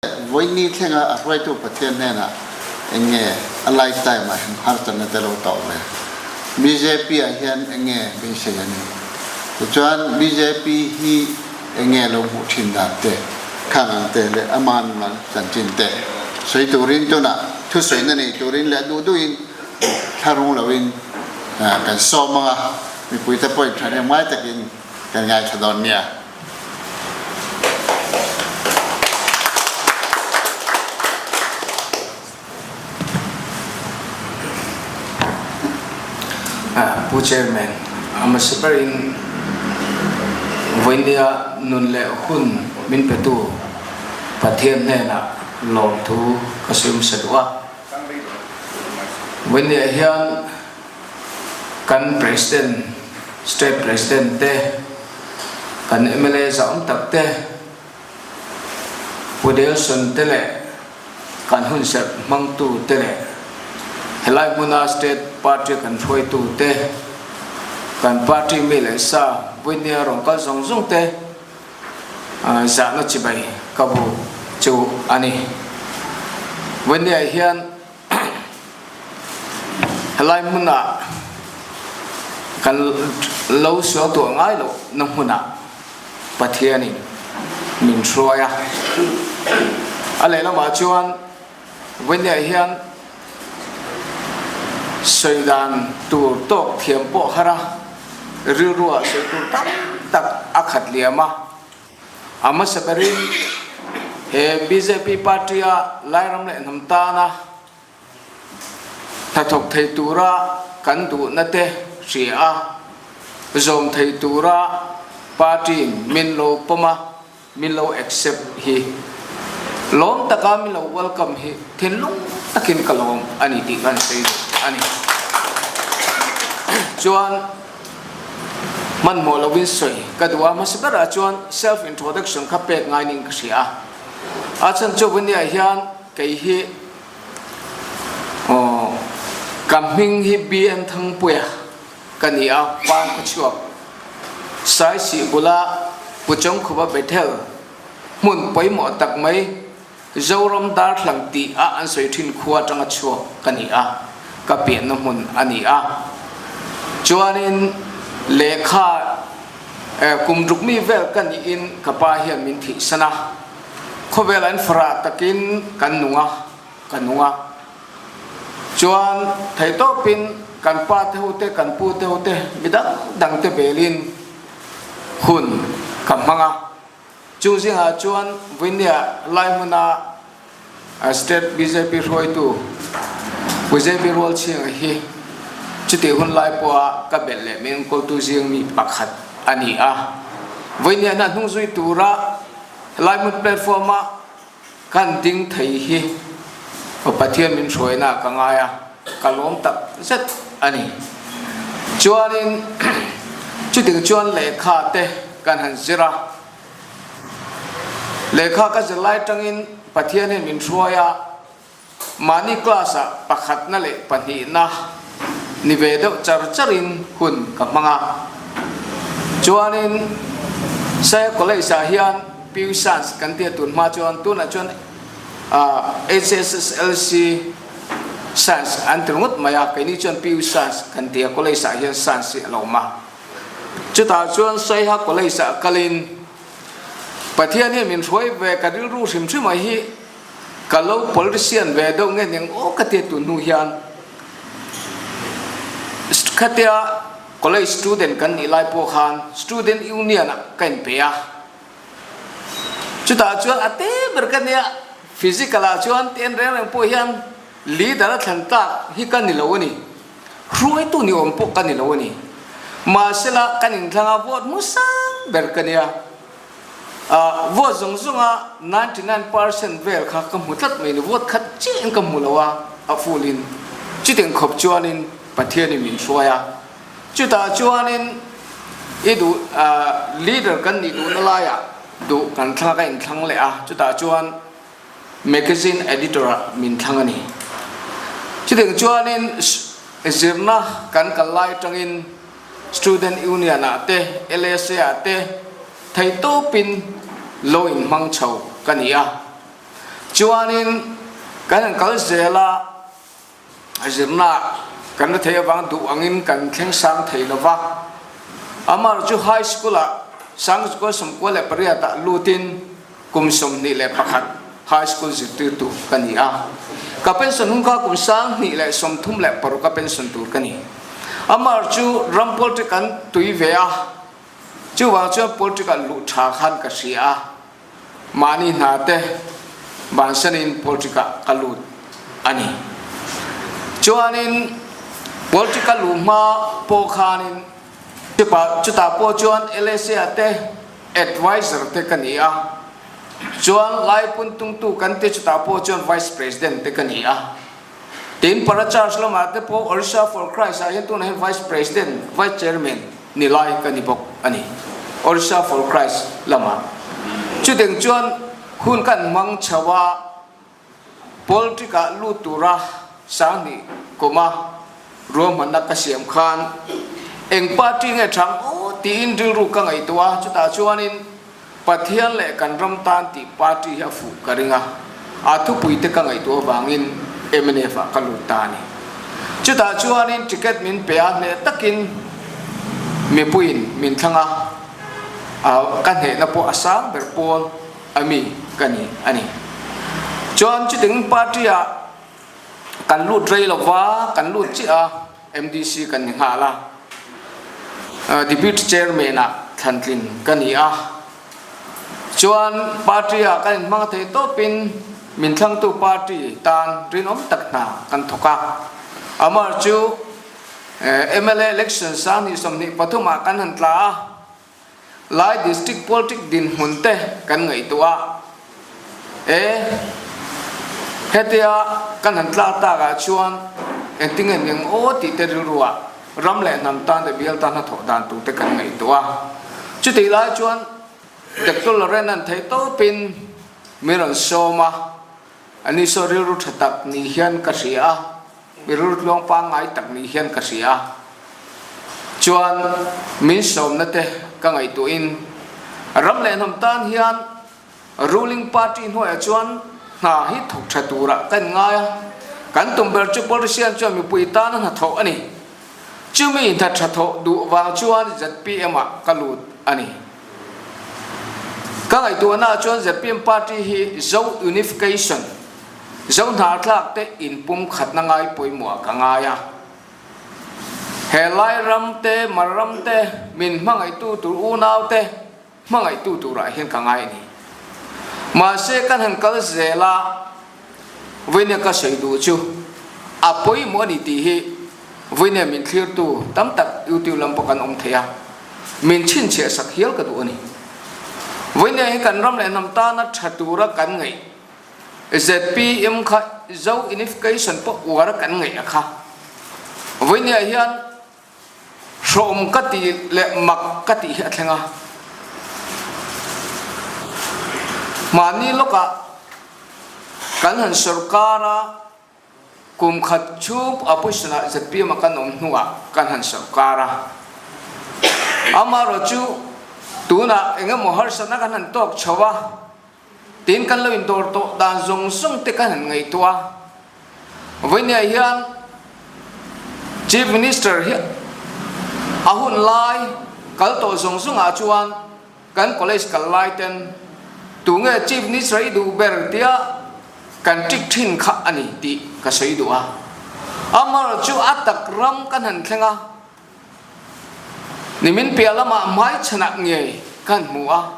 Vawiini thlenga a hruaitu Pathian hnenah eng nge a lifetime ah hian harsatna te lo tawh ve? Bjp ah hian eng nge beisei a ni? Tichuan bjp hi eng nge lo hmuh thin dan te, khang ang te leh ama nunga chanchin te sawi turin tunah thusawina nei turin leh duh duhin thlarung loin kan sawm ang a, mipuite pawhin thahnem ngai takin kan ngaithla dawn nia. Pu Chairman, a hmasa berin vawinia nun leh hun min petu Pathian hnenah lawmthu ka sawi hmasa duh a. Vawinia hian kan President, State President te, kan mla zahawm tak te, Pu Delson te leh kan hunserh hmangtu te leh helai hmuna State Party kan hruaitu te, kan party mi leh sa Buinia rawn kal zawng zawng te zahna chibai ka bu chu a ni. Buinia hian Helai hmunah kan lo sual tuah ngai loh na hmunah Pathianin min hruai a. A lehlamah chuan Vawiniah hian sawi dan tur tawk thiam pawh har a, rilruah sawi tur tam tak a khat liam a. A hmasa berin he bjp party a Lairam leh hnam tana hnathawk thei tura kan duhna te hria a, zawm thei tura party in min lo pawm a, min lo accept hi lawm taka min lo welcome hi thinlung takin ka lawm a ni tih kan sawi duh a ni. Chuan. Hmanhmawh lovin sawi ka duh a, hmasa berah chuan self introduction kha pek ngai ning ka hria a. A chhan chu Vuniah hian kei hi aw ka hming hi BN Thangpuia ka ni a, Pang Khawchhuak Saisih bula Puchawngkhupa Bethel hmun pawimawh tak mai Zoram Darthlang tih a an sawi thin khua atanga chhuak ka ni a, ka pianna hmun a ni a. Chuanin lehkha kum ruk mi vel ka niin ka pa hian min thihsan a, khawvel an farah takin kan nung a, ka nung a. Chuan theihtawpin kan pa te ho te, kan pu te ho te, midang dang te belin hun ka hmang a. Chu zingah chuan Vuinia lai hmuna State bjp hruaitu Pu JB Rualchhinga hi chutih hun lai pawha ka belh leh min enkawltu zing mi pakhat a ni a. Vuinia hna hnung zui tura helai hmun platform-a kan ding thei hi Pathian min hruaina ka ngai a, ka lawm tak zet a ni. Chuanin chuting chuan lehkha te kan han zir a, lehkha ka zir lai tangin Pathianin min hruai a, mahni class-ah pakhatna leh pahnihna ni ve deuh char charin hun ka hmang a. Chuanin Saya College-ah hian PU Science kan tia tun hma chuan tunah chuan HSSLC Science an ti ringawt mai a, keini chuan PU Science kan tia College-ah hian Science hi a lo awm a. Chutah chuan Saiha College-ah kalin Pathian hian min hruai ve ka rilru hrim hrim a hi ka lo politician ve deuh nge ning aw ka tia tun hnu hian khatia college student kan nih lai pawh khan student union ah ka inpe a chutah chuan a te ber ka nia physical ah chuan ten reng reng pawh hian leader a thlan tlak hi ka ni lo a ni hruaitu ni awm pawh ka ni lo a ni mahsela kan inthlang a vote hmasa ber ka nia. Vote zawng zawnga 99% vel kha ka hmu tlat mai ni, vote khat chiahin ka hmu lo a, a full in. Chutiang khawp chuanin Pathianin min hruai a, chutah chuanin i duh leader kan nih duhna laiah duh kan thlang a, ka inthlang leh a, chutah chuan magazine editor ah min thlang a ni. Chutiang chuanin zirna kan kal lai atangin Student Union ah te, LSA ah te theihtawpin lo inhmang chho ka ni a. Chuanin kan han kal zel a, zirna kan la thei avang duh angin kan thleng sang thei lo va. Amar chu high school ah Sangzukua 98 ah lutin kum 21 high school zirtirtu ka ni a. Ka pension hun kha kum 2036 a pension tur ka ni. Amar chu ram politics kan tui ve a, chuvang chuan politics ah luh tha khan ka hria a. Mahni hna te bansanin politics ah ka lut a ni. Chuanin politics ka luh hma pawh khanin chutah pawh chuan LSA ah te advisor te ka ni a, chuan Laipun tungtu kan ti chutah pawh chuan vice president te ka ni a. Tin para church lamah te pawh Orissa for Christ ah hian tunah hian vice president, vice chairman ni lai ka ni bawk a ni. Orissa for Christ lamah. Chuteng chuan hun kan hmang chho a, politics ah lut tura 2000 kuma ruahmanna ka siam khan eng party nge thang aw tiin rilru ka ngaihtuah a, chutah chuanin Pathian leh kan ram tan tih party hi a fuh ka ring a, a thupui te ka ngaihtuah avangin mnf ah ka lut ta a ni. Chutah chuanin ticket min pe a, hneh takin mipuiin min thlang a, ka hnehna pawh a sang ber pawl a mi ka ni a ni. Chuan chuting party ah kan lut rei lova, kan lut chiah a, MDC kan ni nghal a. Deputy Chairman ah thlantlin ka ni a, chuan party ah kan inhmang thei tawpin min thlangtu party tan rinawm tak hna kan thawk a. Amar chu mla election 2023 ah kan han tla a, Lai District Politic dinhmun te kan ngaihtuah a, e hetia kan han tlak tak ah chuan engtinge ning aw tih te rilru ah ram leh hnam tan te bial tan hnathawh dan tur te kan ngaihtuah a. Chutih lai chuan Doctor Loren an theih tawpin min rawn sawm a, ani saw rilru tha tak ni hian ka hria a. Mi rultluang pangngai tak ni hian ka hria a, chuan min sawmna te ka ngaihtuahin ram leh hnam tan hian ruling party hnuaiah chuan hna hi thawk tha turah ka inngai a, kan tum ber chu politician chuan mipui tana hna thawh a ni. Chumi hna tha thawh duh vang chuan zpm ah ka lut a ni. Ka ngaihtuahnaah chuan zpm party hi Zo Unification, Zohnarthlak te inpum khatna ngai pawimawh ka ngai a. He lai ram te, mar ram te, min hmangaihtu tur unau te hmangaihtu turah hian ka ngai a ni. Mahse kan han kal zel a, vawinia ka sawi duh chu a pawimawh a ni tih hi vawinia min thlirtu tam tak YouTube lam pawh kan awm thei a, min chhinchhiah sak hial ka duh a ni. Vawinia hi kan ram leh hnam tana tha tura kan ngaih Zpm kha Zo Unification pawh uar a kan ngaih a kha. Vawinia hian hrawm ka tih leh mak ka tih hi a thleng a. Mahni lawkah kan han sorkar a, kum khat chhung opposition ah zpm a kan awm hnuah kan han sorkar a. Amaherawhchu tunah engemaw harsatna kan han tawk chho a. Tin kan lo indawr tawh dan zawng zawng te kan han ngaihtuah a, vawinia hian Chief Minister hi a hun lai kal tawh zawng zawng ah chuan kan college kal lai ten tunge Chief Minister i duh ber tia kan ṭik ṭhin kha a ni tih ka sawi duh a. Amaherawhchu chu a tak ram kan han thleng a, Nimin piah lamah hmaichhanah ngei ka han hmu a,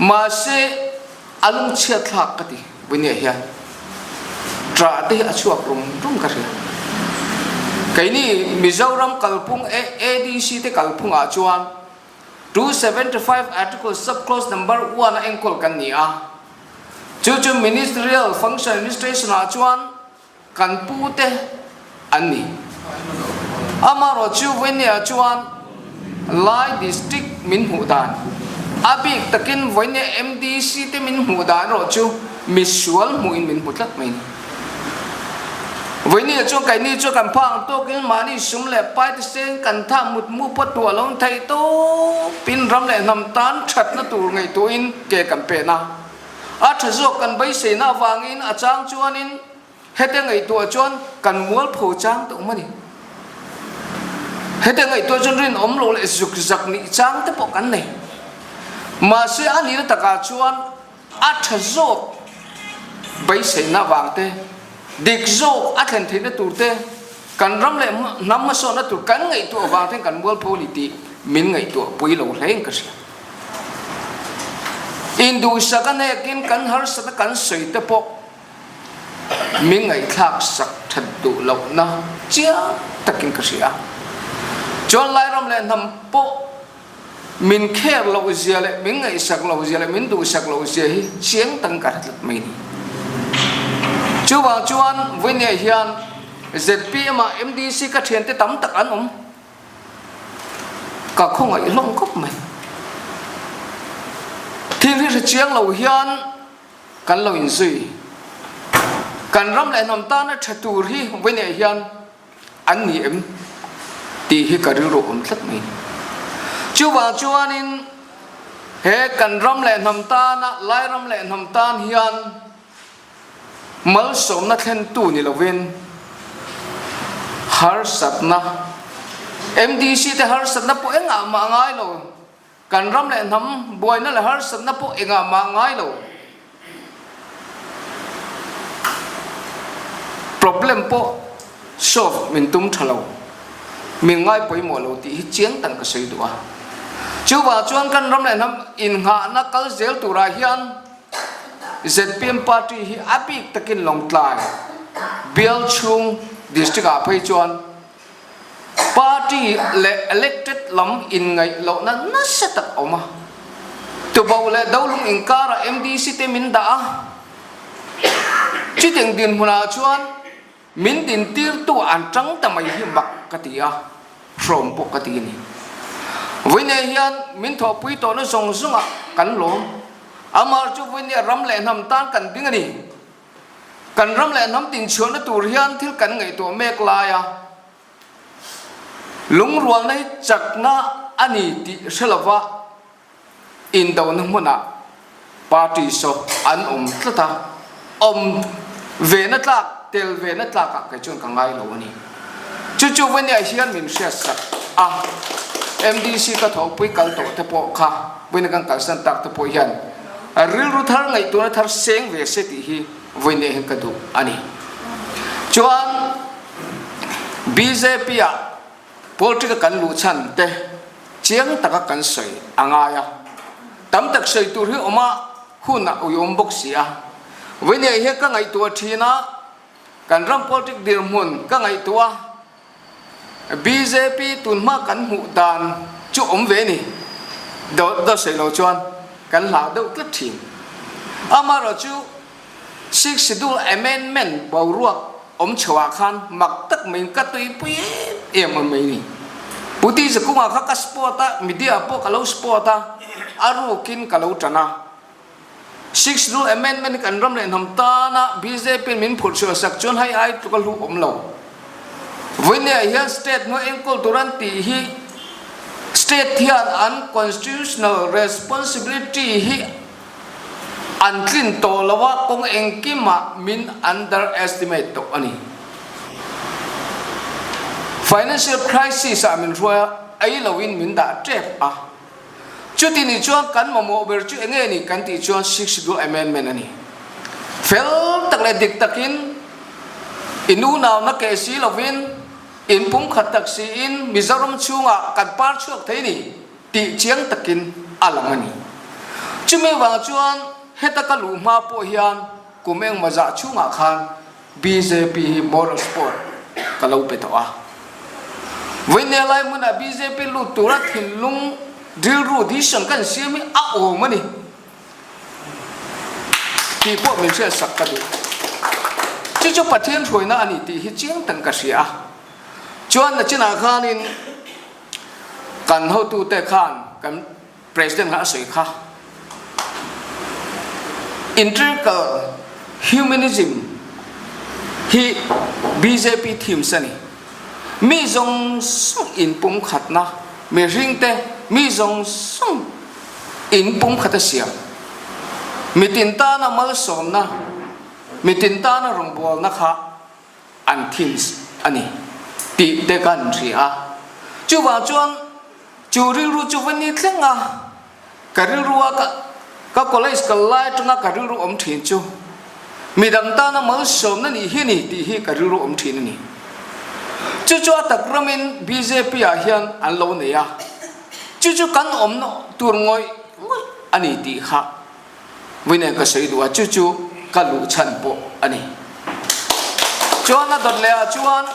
mahse a lungchhiat thlak ka ti. Vawinia hian ṭah te hi a chhuak rum rum ka hria. Keini Mizoram kalphung ADC te kalphungah chuan 275 Article Sub Clause Number one a enkawl kan ni a, chu chu Ministerial Function Administration ah chuan Kan pute an ni. Amaherawhchu Vawinia chuan Lai District min hmuh dan, a bik takin Vawinia MDC te min hmuh dan erawh chu misual hmuhin min hmu tlat mai a ni. Vawinia chuan keini chu kan phak ang tawkin mahni sum leh pai te seng kan tha mut mu pawt duh a lo theih tawpin ram leh hnam tan thatna tur ngaihtuahin ke kan pen a. A tha zawk kan beiseina avangin a chang chuanin hete ngaihtuah chuan kan mualpho chang te awm a ni. Hete ngaihtuah chuan rinawm lo leh zuk zak nih chang te pawh kan nei. Mahse a nihna takah chuan a tha zawk beiseina avang te, dik zawk a thlen theihna tur te, kan ram leh hnam hmasawnna tur kan ngaihtuah avang ten kan mualpho a ni tih min ngaihtuah pui lo hle in ka hria. Induhsak a hnekin kan harsatna kan sawi te pawh min ngaihthlak sak that duh lohna chiang takin ka hria. Chuan Lairam leh hnam pawh min kher loh zia leh min ngaihsak loh zia leh min duhsak loh zia hi chiang takin ka hre tlat mai ni. Chuvang chuan vawinia hian zpm ah MDC ka thiante tam tak an awm. Ka khawngaih hlawm khawp mai. Thil hi hre chiang lo hian kan lo inzui. Kan ram leh hnam tana tha tur hi vawinia hian an ni em tih hi ka rilru awm tlat mai. Chuvang chuanin he kan ram leh hnam tana lai ram leh hnam tan hian malsawmna thlentu ni lovin harsatna MDC te harsatna pawh engah mah ngai lo. Kan ram leh hnam buaina leh harsatna pawh engah mah ngai lo. Problem pawh solve min tum tha lo, min ngai pawimawh lo tih hi chiang tak ka sawi duh a. Chuvang chuan kan ram leh hnam innghahna kal zel turah hian zpm party hi a bik takin Lawngtlai bial chhung district ah phei chuan Party leh elected lam inngaih lohna nasa tak a awm a. Tuboh leh Dolung inkarah MDC te min dah a. Chutiang dinhmunah chuan min dintirtu an tang ta mai hi mak ka ti a, hrawm pawh ka ti a ni. Vawiinah hian min thawhpui tawhna zawng zawngah kan lawm. Amah chu vawiinah ram leh hnam tan kan ding a ni. Kan ram leh hnam tinchhuahna tur hian thil kan ngaihtuah mek lai a, lungrualna hi chakna a ni tih hre lova indona hmunah party saw an awm tlat a, awm vena tlak, tel vena tlakah kei chuan ka ngai lo a ni. Chu chu Vania hian min hriatsak a, MDC ka thawhpui kal tawh te pawh kha vawiin kan kalsan tak te pawh hian rilru thar ngaihtuahna thar seng ve se tih hi vawiin hian ka duh a ni. Chuan bjp ah politics a kan luh chhan te chiang taka kan sawi a ngai a, tam tak sawi tur hi awm a hun a uiawm bawk si a. Vawiin hian ka ngaihtuah thin a, Kan ram politic dirhmun ka ngaihtuah a, bjp tunhma kan hmuh dan chu awm ve ni. Dawt sawi lo chuan kan hlah deuh tlat thin. Amaherawh chu Sixth Schedule Amendment boruak awm chhoah khan mak tak maiin ka tuipui em em mai ni. Pu Tizakungah kha ka support a, media pawh ka lo support a, a rukin ka lo tan a. Sixth Rule Amendment hi kan ram leh hnam tana bjp in min phurh chhuah sak chuan hei ai tluk a hlu awm lo. Vawinia hian state hnuai enkawl tur an tih hi state hian an constitutional responsibility hi an tlin tawh lo a, kawng engkimah min underestimate tawh a ni. Financial crisis ah min hruai a, ei loin min dah tep a. Chuti nih chuan kan mamawh ber chu enge ni kan tih chuan Sixth Schedule Amendment a ni. Fel tak leh dik takin in unauna keh si lovin in pumkhat tak siin Mizoram chhungah kan par chhuak thei ni tih chiang takin a lang a ni. Chumi vang chuan heta ka luh hma pawh hian kum engmaw zah chhungah khan Bjp hi moral support ka lo pe tawh a. Vawinia lai hmunah bjp lut tura thinlung rilru decision kan siam hi a awm a ni tih pawh min hriatsak ka duh. Chu chu Pathian hruaina a ni tih hi chiang tak ka hria a. Chuan nachinah khanin kan hotute khan kan President kha a sawi kha. Integral Humanism hi bjp themes a ni. Mi zawng zawng inpumkhatna, mihringte mi zawng zawng inpumkhat a siam. Mitin tana malsawmna, mitin tana rawngbawlna kha an thin a ni tih te kan hria a. Chuvang chuan chu rilru chu va ni thleng a, ka rilrua ka ka college kal lai atanga ka rilru awm thin chu midang tana malsawmna nih hi a ni tih hi ka rilru awm thin a ni. Chu chu a tak ramin bjp ah hian an lo nei a, chu chu kan awmna tur ngawih ngawih a ni tih kha Vawiin ka sawi duh a, chu chu ka luh chhan pawh a ni. Chuan a dawt leh ah chuan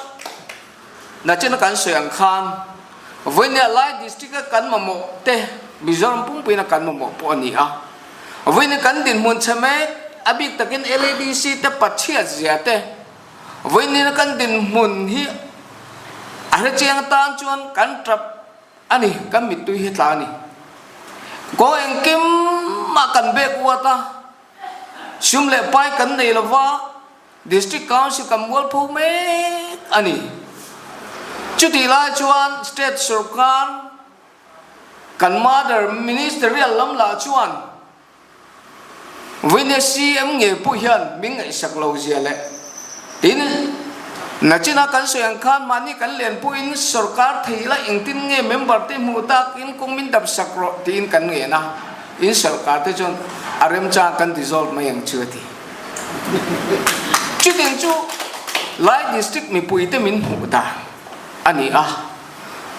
nachina kan sawi ang khan vawiin Lai district a kan mamawh te Mizoram pumpuiin a kan mamawh pawh a ni a. Vawiin kan dinhmun chhe mek a bik takin LADC te pachhiat zia te vawiin kan dinhmun hi a hrechiang atan chuan kan tap A ni, kan mittui hi tla a ni. Kawng engkim mah kan bek uat a, sum leh pai kan nei lova, District Council kan mualpho mek a ni. Chutih lai chuan State sorkar kan mother ministerial lam lah chuan Vawinia CM nge pawh hian min ngaihsak lo zia leh tin nachina kan sawi ang khan mahni kan len pawhin sorkar thei la engtin nge member te hmuh tak in kawng min dap sak rawh tiin kan ngen a, in sorkar te chuan a remchang kan dissolve mai ang chu a ti. Chutiang chu Lai District mipui te min hmuh dan a ni a.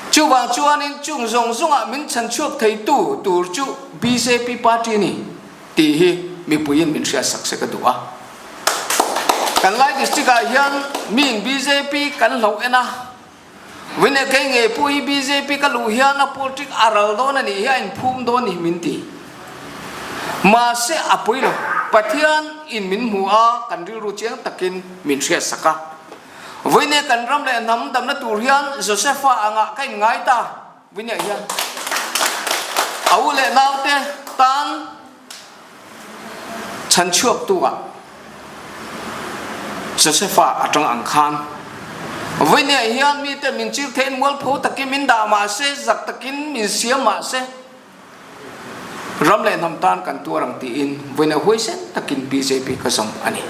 Chuvang chuanin chung zawng zawngah min chhan chhuak theitu tur chu bjp party a ni tih hi mipuiin min hriatsak se ka duh a. Kan Lai district ah hian miin bjp kan hlauh en a, Vine kei ngei pawh hi bjp ka luh hian a politic a ral dawn a nih hi a inphum dawn ni min ti. Mahse a pawi lo, Pathian in min hmu a, kan rilru chiang takin min hriatsak a. Vawinia kan ram leh hnam damna tur hian Josefa angah ka inngai ta. Vawinia hian a u leh naute tan chhan chhuaktu ah Josefa a tang ang khan vawinia hian mite min chir theiin mualpho takin min dah mah se, zak takin min siam mah se, ram leh hnam tan kan tuar ang tiin vawinia huaisen takin bjp ka zawm a ni.